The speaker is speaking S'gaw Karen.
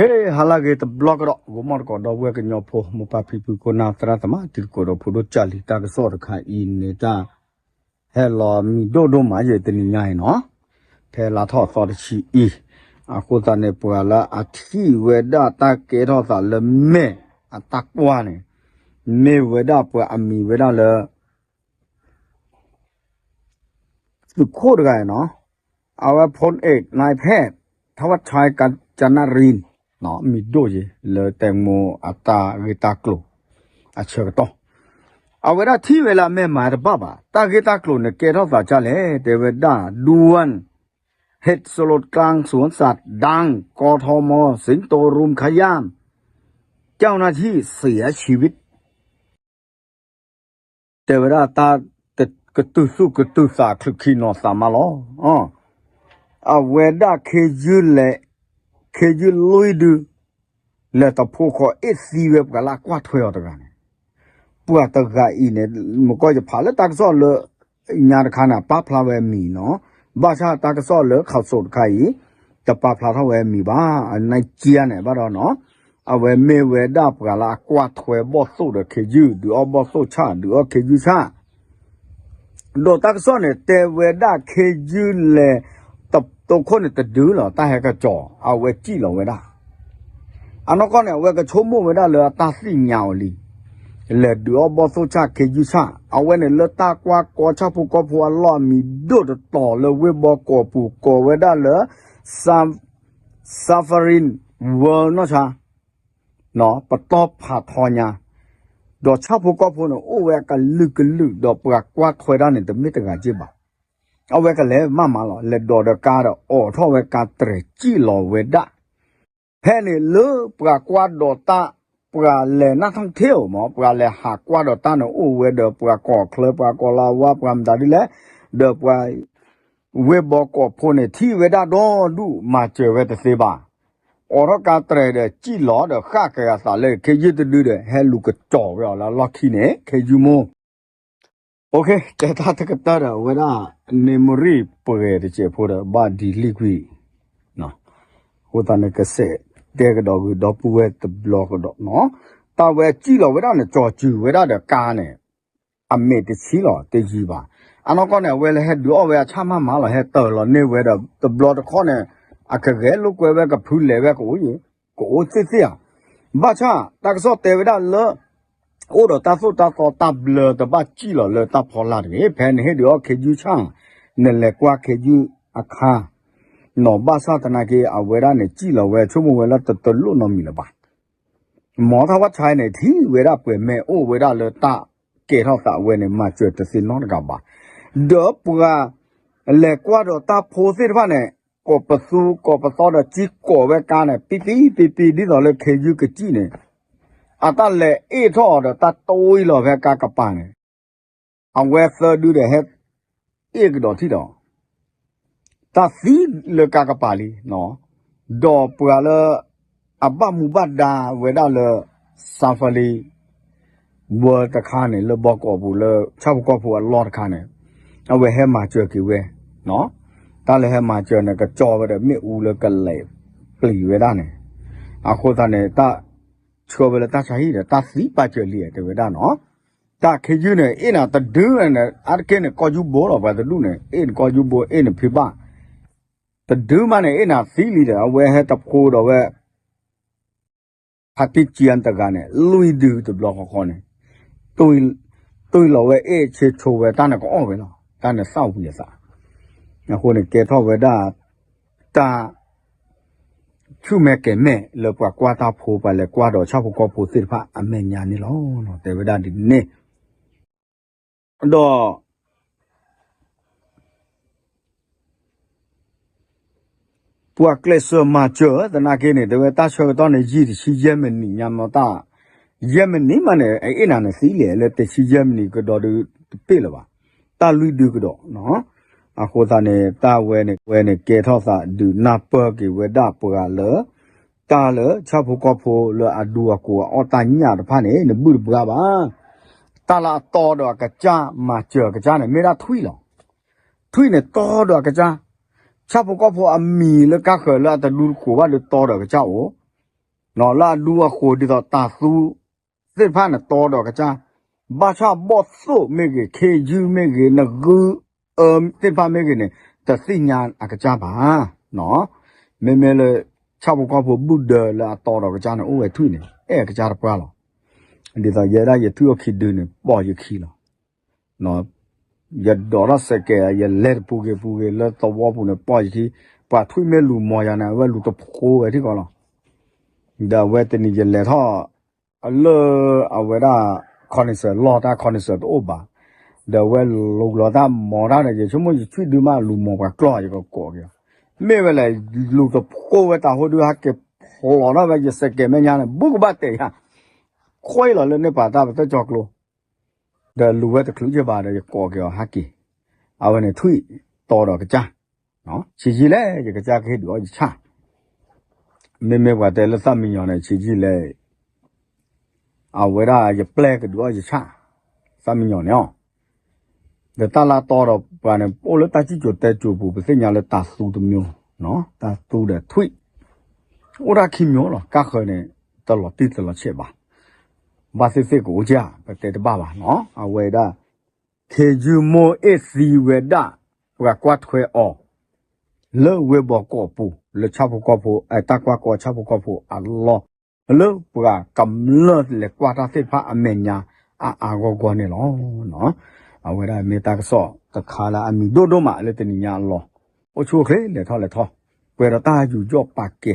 ဟဲ ဟါလၢအဂ့ၤတဘျီကဒီး ဂီၤမီၢ်တကိးဒီပုၢ်ဝဲၢ်ကညီဖိ မိၢ်ပၢ်ဖံဖု ခိၣ်နၢ်သရၣ်သမါ တံၤသကိးဒီးဖိဒိၣ်ကၢ်လံၤ တၢ်ကစီၣ်တခါအံၤန့ၣ် တၢ်ဟဲလီၤမံၤဒိၣ်ဒိၣ်မးယဲၢ်တနံၤညါအံၤနီၤ, ဖဲလါထီၣ်အသီတဆံအံၤ, အဃိသတးန့ၣ် ပှၤလၢအထံၣ်ဝဲဒၣ်တၢ်ကဲထီၣ်သးလၢမဲာ်အတၢ်ကွၢ်န့ၣ် မ့ၢ်ဝဲဒၣ်ပှၤအမံၤဝဲဒၣ်လၢ သုးခိၣ်တဂၤနီၤ, အဝဲ พลเอกนายแพทย์ ธวัชชัย กัญจนรินทร์ မံၤဒိၣ်ယဲၢ်လၢ แตงโม အတၢ်ဂ့ၢ်တၢ်ကျိၤအဆၢကတီၢ်, အဝဲဒၣ်ထံၣ်ဝဲလၢအမဲာ်မၤတဘၣ်ဘၣ် တၢ်ဂ့ၢ်တၢ်ကျိၤန့ၣ် ကဲထီၣ်သးဒ်လဲၣ် တဲဝဲဒၣ် ด่วน เหตุสลดกลางสวนสัตว์ดัง กทม สิงโตรุมขย้ำ เจ้าหน้าที่เสียชีวิต တဲဝဲဒၣ်တၢ်ကတုၤသူၣ်ကတုၤသးချုးခံနီၤသးမးလီၤ. အဝဲဒၣ်ခ့ယုၢ်လဲၤ, ခ့ယုၢ်လွံၢ်ဒု လဲၤတဖိဃီၤအ့ၣ်သံဝဲပှၤလၢအကွၢ်ထွဲအီၤတဂၤန့ၣ်, ပှၤတဂၤအံၤန့ၣ် မ့ၢ်ကီၢ်ယဖးလၢတၢ်ကစီၣ်လၢ ညါတခါန့ၣ် ပာ်ဖျါဝဲအမံၤနီၤ, ဘၣ်ဆၣ်တၢ်ကစီၣ်လၢ ข่าวสด တခါအံၤ တပာ်ဖျါထီၣ်ဝဲအမံၤဘၣ်, အနကံန့ၣ်ဘၣ်ဒီးနီၤ, အဝဲမ့ၢ်ဝဲဒၣ်ပှၤလၢအကွၢ်ထွဲဘီၣ်သိၣ်ဒီးခ့ယုၢ် ဒုးအီၣ်ဘီၣ်သိၣ်ဆၣ် ဒုးအီၣ်ခ့ယုၢ်ဆၣ် ဒီးတၢ်ကစီၣ်န့ၣ် တဲဝဲဒၣ်ခ့ယုၢ်လဲၤတ, တိခိၣ်န့ၣ်တဒုလီၤ တၢ်ဟဲကစီၤ အဝဲစံၣ်လီၤဝဲဒၣ်, အနီၢ်ကီၢ်န့ၣ် အဝဲကဆိကမိၣ်ဝဲဒၣ်လၢအတၢ်သ့ၣ်ညါအီၤလံ, လဲၤဒုးအီၣ်ဘီၣ်သိၣ်ဆၣ်ခ့ယုၢ်ဆၣ် အဝဲန့ၣ်လၢတၢ်ကွၢ်ကီဆၣ်ဖိကီၢ်ဖိအလီၢ်အမံၤဒိၣ်တတီၤလၢဝ့ၢ်ဘီကီးပူၤ ကိးဝဲဒၣ်လၢ Safari World နီၢ်ဆါ ပတီၢ်ဖးထီညါ, ဒီးဆၣ်ဖိကီၢ်ဖိန့ၣ် အိၣ်ဝဲအကလုာ်ကလုာ်ဒီးပှၤကွၢ်ထွဲတၢ်န့ၣ် တမ့ၢ်တဂၤက့ၢ်ဘၣ်, အဝဲကလဲၤမးမးလီၤ လဲၤဒိးဒီးကါဒီးအိးထီၣ်ဝဲကါတြဲၤစံၣ်လီၤဝဲဒၣ်, ဖဲန့ၣ်လၢပှၤကွၢ်ဒီးတၢ်, ပှၤလဲၤနၢ်ထီၣ်ထ့ၣ်ဧိၤမး ပှၤလဲၤဟးကွၢ်ဒီးတၢ်န့ၣ်အိၣ်ဝဲဒီးပှၤကီၢ်ချၢ ပှၤကီၢ်လၤဝါ ပှၤမတၤဒ်လဲၣ်, ဒီးပှၤ ဝ့ၢ်ဘီကီးဖိန့ၣ် ထံၣ်ဝဲဒၣ်ဒီဒူၣ် မၤစၢၤဝဲတသ့ဘၣ်, အိးထီၣ်ကါတြဲၤဒီးစံၣ်လီၤဒီးဃၣ်က့ၤအသးလၢခ့ယုၢ်တဒုဒီး ဟဲလူၤကစီၤဝဲအီၤလၢအလီၢ်ခံန့ၣ် ခ့ယုၢ်မိၢ် တဲတၢ်တကတၢၢ်ဒီး အဝဲဒၣ် memory ပှဲၤတစဲးဖိဒီး ဘၣ်ဒံးလံကွံာ်, အဃိသတးန့ၣ် ကစဲးတဲကဒီးဂ့ၤဒီပုၢ်ဝဲၢ်တဘျီကဒီးနီၤ, တၢ်ဝဲစံၣ်လီၤဝဲဒၣ်န့ၣ် ကၠီၤစူၤဝဲဒၣ်ဒီးကါန့ၣ် အမဲာ်တဆံလီၤ တယံၤဘၣ်, အနီၢ်ကီၢ်န့ၣ် အဝဲလၢဟဲဒုးအီၣ်ဝဲအဆၣ်မးမးလီၤ ဟဲတၢၤလီၤန့ၢ်ဝဲဒီး တဘျီတခီၣ်န့ၣ် အကဂဲၤလိာ်ကွဲဝဲကဖုလဲၤဝဲကအိၣ်ယံၤ, ကအိၣ်သ့ၣ်သ့ၣ်ဧါ, ဘၣ်ဆၣ်တၢ်ကစီၣ်တဲဝဲဒၣ်လၢ အိၣ်ဒီးတၢ်သိၣ်တၢ်သီတၢ်ဘျၢတဘၣ်စံၣ်လီၤလၢတၢ်ဖီလာ်တဂ့ၤ, ဖဲနဟ့ၣ်ဒုးအီၣ်ခ့ယုၢ်ဆၣ်, နလဲၤကွၢ်ခ့ယုၢ်အခါ, နီၤဘၣ်ဆၣ်သနာ်က့ အဝဲဒၣ်န့ၣ် စံၣ်လီၤဝဲဆိကမိၣ်ဝဲလၢတတလိၣ်နီတမံၤလၢၤဘၣ်, မ်ထီၣ်ဝဲဆဲးန့ၣ် ထံၣ်ဝဲဒၣ်ပှဲၤမဲာ်အိၣ်ဝဲဒၣ်လၢတၢ်ကဲထီၣ်သးဝဲန့ၣ် မၤစၢၤတသ့နီတဂၤဘၣ်, ဒီးပှၤ လဲၤကွၢ်ဒီးတၢ်ဖိသ့ၣ်တဖၣ်န့ၣ် ကိးပသူကိးပသီဒီးစံၣ်ကိးဝဲကါန့ၣ် ပံပံပံပံ ဒ်သိးလၢခ့ယုၢ်ကစံၣ်န့ၣ်, အတၢ်လဲၤအ့ၣ်ထီၣ်အီၤဒီးတၢ်တိၢ်အံၤလီၤဖဲကါကပၤန့ၣ်, အဝဲသၢဒုဒီးဟဲ အ့ၣ်ကဒီးထံၣ်ဒီး တၢ်သံလၢကါကပၤလံ, ဒီးပှၤလၢ အဘၣ်မူဘၣ်ဒါဝဲဒၣ်လၢ Safari World တခါန့ၣ် လၢဘီကီးပူၤလၢဆၣ်ဖိကီၢ်ဖိအလီၢ်တခါန့ၣ်, အဝဲဟဲမၤစၢၤက့ၤဝဲ, တၢ်လၢဟဲမၤစၢၤန့ၣ် ကကၠီဝဲဒီးမ့ၣ်အူလၢကလဲၤပျံၤဝဲဒၣ်န့ၣ်, အဃိသတးန့ၣ် တၢ်ဆှၢဝဲလၢတၢ်ဆါဟံၣ်ဒီး တၢ်သံပာ်စၢၤလံတဲဝဲဒၣ်နီၤ, တၢ်ခ့ယုၢ်န့ၣ် အ့ၣ်နၤတဒုန့ၣ် အါတက့ၢ်န့ၣ် ကီၢ်ယူဘိလီၤ ပှၤတဒူၣ်န့ၣ် အ့ၣ်နၤကီၢ်ယူဘိ အ့ၣ်နၤဖံဘၣ်, တဒုမးန့ၣ် အ့ၣ်နၤသံလံဒီး အဝဲဟဲတဖိဒီးဝဲ ဖါတံၢ်ကၠံတဂၤန့ၣ် လွံၢ်ဒုတဘျီဃီဃီန့ၣ်, တွံၢ်လီၤဝဲအ့ၣ်ဆ့ဆိဝဲ တၢ်န့ၣ်ကအီၣ်ဝဲလီၤ တၢ်န့ၣ်သၣ်ဝံၤအသး, အဃိန့ၣ် ကဲထီၣ်ဝဲဒၣ် တၢ် ဆူၣ်မဲာ်ကဲၤမဲာ်လၢပှၤကွၢ်တၢ်ဖိ ပှၤလဲၤကွၢ်ဒီးဆၣ်ဖိကီၢ်ဖိသ့ၣ်တဖၣ်အမဲာ်ညါန့ၣ်လီၤ. တဲဝဲဒၣ်ဒ်န့ၣ် ဒီး ပှၤကျဲးစၢးမၤစၢၤသနာ်က့န့ၣ် တဲဝဲတၢ်ဆၢကတီၢ်န့ၣ် ယံာ်တဆံယဲၢ်မံးနံးညါမီၢ်တၢ်, ယဲၢ်မံးနံးမးန့ၣ် အအ့ၣ်နၤန့ၣ်သံလဲၣ် လၢတဆံယဲၢ်မံးနံးကဒီးဒုတပ့ၢ်လၢၤဘၣ်, တၢ်လွံၢ်ဒုကဒီး, အဃိသတးန့ၣ် တၢ်ဝဲန့ၣ် ဝဲန့ၣ်ကဲထီၣ်သးဒုးနၢ်ပၢၢ်က့ၤဝဲဒၣ်ပှၤလၢ တၢ်လၢဆၣ်ဖိကီၢ်ဖိလၢအဒူအကိးအအီၣ်တၢ်ညၣ်တဖၣ်န့ၣ် နဘူၣ်တဘှါဘၣ်, တၢ်လၢအတီဒီးအကစၢ်မၤစၢၤအကစၢ်န့ၣ် မ့ၢ်ဒၣ်ထွံၣ်လီၤ. ထွံၣ်န့ၣ်တီဒီးအကစၢ်, ဆၣ်ဖိကီၢ်ဖိအမံၤလၢကါဃၢၤလၢအတဒူတကိးဘၣ်ဒီးတီဒီးအကစၢ်အိၣ်, လၢအဒူအဃိၤဒ်သိးတၢ်သူသ့ၣ်တဖၣ်န့ၣ်တီဒီးကစၢ်, ဘၣ်ဆၣ်ဘီၣ်သိၣ်မ့ၢ်ဂ့ၤ ခ့ယုၢ်မ့ၢ်ဂ့ၤ နဂုၢ်အၢသ့ၣ်တဖၣ်မ့ၢ်ဂ့ၤန့ၣ် တသ့ၣ်ညါအကစၢ်ဘၣ်. မ့မ့ၢ်လၢ ဆၣ်ဖိကီၢ်ဖိဘုၣ်ဒၢလၢအတီဒီးကစၢ်န့ၣ် အိၣ်ဝဲထွံၣ်န့ၣ် အဲၣ်အကစၢ်တပှၢ်လီၤ. ဒ်သိးယဲဒၣ်ယထွံၣ်အိၣ်ခံဒုန့ၣ် ပိာ်ယခံလီၤ. ယဒိးထီၣ်စဲးကဲး ယလဲၤတပူၤဂ့ၤပူၤဂ့ၤ လၢသဝီပူၤန့ၣ် ပိာ်ယခံ, ပှၤထွံၣ်မ့ၢ်လူၤမီၤယၤန့ၣ် အဝဲလူၤတဖိဝဲထံၣ်ကီးလီၤ. ဒီးအဝဲတနံၤယလဲၤထီၣ် လၢအဝဲဒၣ် ခီနစၢၢ် လီၢ်တၢ်ခီနစၢၢ်တအိၣ်ဘၣ်, ဒီးအဝဲလူၤလီၤတၢ်မီၤတၢ်ဒီး ယဆိကမိၣ်ယထွံၣ်ဒုမးလူၤမီၤပှၤကျီၢ် ယကကိးက့ၤအီၤ, မ့ၢ်ဝဲလဲၣ် လူၤတဖိဝဲတၢ်ဟိဒုဟဲက့ၤဖျိးထီၣ်ဝဲယစဲးကဲးမဲာ်ညါန့ၣ် ဘူးကဘၣ်တဲာ်ယၤ ခွဲလီၤလၢန့ၢ်ပာ်တၢ်ပသၢကၠီၤကျိ ဒီးလူၤဝဲတချုးက့ၤဘၣ်ဒီး ယကိးက့ၤအီၤဟဲက့ၤ, အဝဲန့ၣ်ထွံၣ်တီဒီးကစၢ်, ဆံးယံာ်လဲၣ် ယကစၢ်ကဟ့ၣ်ဒုးအီၣ်ယဆၣ်, မ့မ့ၢ်ပှၤတဲလၢသၣ်မံညီၤန့ၣ် ဆံးယံာ်လဲၣ် အဝဲဒၣ်ယပျဲၢ်ကဒုးအီၣ်ယဆၣ်, သၣ်မံညီၤန့ၣ်အီၤ, ဒီးတၢ်လၢတီဒီးပှၤန့ၣ် အိၣ်လၢတၢ်စံၣ်စိၤတဲစိၤပူၤ ပသ့ၣ်ညါလၢတၢ်သူတမျိုး, တၢ်သူဒီးထွံၣ်, အိၣ်တၢ်ခံမျိုးလီၤ, ကါဃၢၤန့ၣ် တလီၤတံၢ်တလီၤဆဲးဘၣ်, ဘၣ်သ့ၣ်သ့ၣ်ကအိၣ်ကၢ် ပတဲတဘၣ်ဘၣ်နီၤ, အဝဲဒၣ် ခ့ယုၢ်မိၢ်အ့ၣ်သံဝဲဒၣ် ပှၤကွၢ်ထွဲအီၤ လၢဝ့ၢ်ဘီကီးပူၤ လၢဆၣ်ဖိကီၢ်ဖိ တၢ်ကွၢ်ကီဆၣ်ဖိကီၢ်ဖိအလီၢ်, လၢပှၤကမျၢၢ်လဲၤကွၢ်တၢ်သ့ၣ်တဖၣ်အမဲာ်ညါ အါအါဂီၢ်ဂီၢ်န့ၣ်လီၤ. အဝဲဒၣ်မ့ၢ်တၢ်ကစီၣ်တခါလၢအမံၤဒိၣ်ဒိၣ်မးလၢတနံၤညါအလီၢ်, ပှဲၤဒီးတၢ်ယူးယီၣ်ပာ်ကဲ